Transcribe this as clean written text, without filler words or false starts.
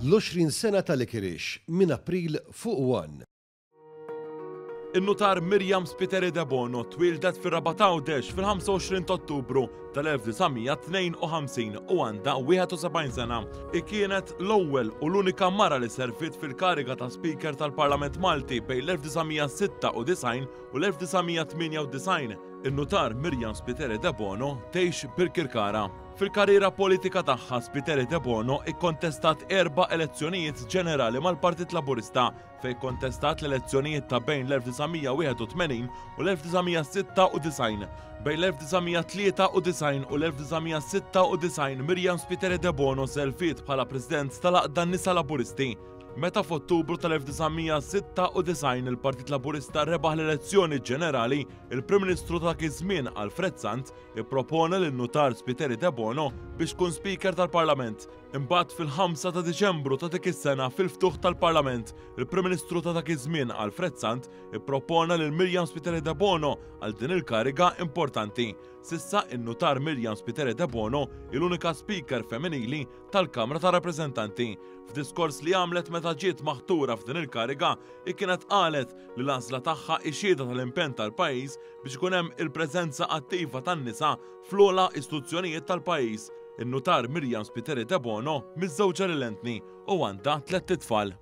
L-20 sena ta' Licorice minn April fuq One. In-Nutar Miriam Spiteri Debono twieldet fir-Rabat Għawdex fil-25 ta' Ottubru tal-1952 u għandha 71 sena. Hi kienet l-ewwel u l-unika mara li serviet fil-kariga ta' Speaker tal-Parlament Malti bejn l-1996 u l-1998. In-Nutar Miriam Spiteri Debono tgħix Birkirkara. Fil-karriera politika tagħha Spiteri Debono ikkontestat erba' elezzjonijiet ġenerali mal-Partit Laburista fejn kkontestat l-elezzjonijiet ta' bejn l-1981 u l-1996. Bejn l-1993 u l-1996 Miriam Spiteri Debono serviet bħala President tal-Għaqda Nisa Laburisti. Meta f'Ottubru tal-1996 il-Partit Laburista rebaħ l-elezzjoni ġenerali, il-Prim Ministru ta' dak iż-żmien Alfred Sant ippropona lin-Nutar Spiteri Debono biex tkun Speaker tal-Parlament. Imbagħad fil-5 ta' Diċembru ta' dik is-sena fil-ftuħ tal-Parlament, il-Prim Ministru ta' dak iż-żmien Alfred Sant ippropona lil Myriam Spiteri Debono għal din il-kariga importanti. S'issa in-Nutar Myriam Spiteri Debono hi l-unika Speaker femminili tal-Kamra tar-Rappreżentanti. F'diskors li għamlet meta ġiet maħtura f'din il-kariga, hi kienet qalet li l-għażla tagħha hi xhieda tal-impenn tal-pajjiż biex ikun hemm il-preżenza attiva tan-nisa fl-ogħla istituzzjonijiet tal-pajjiż. In-Nutar Miriam Spiteri Debono miżżewġa lil Anthony u għandha tlett itfal.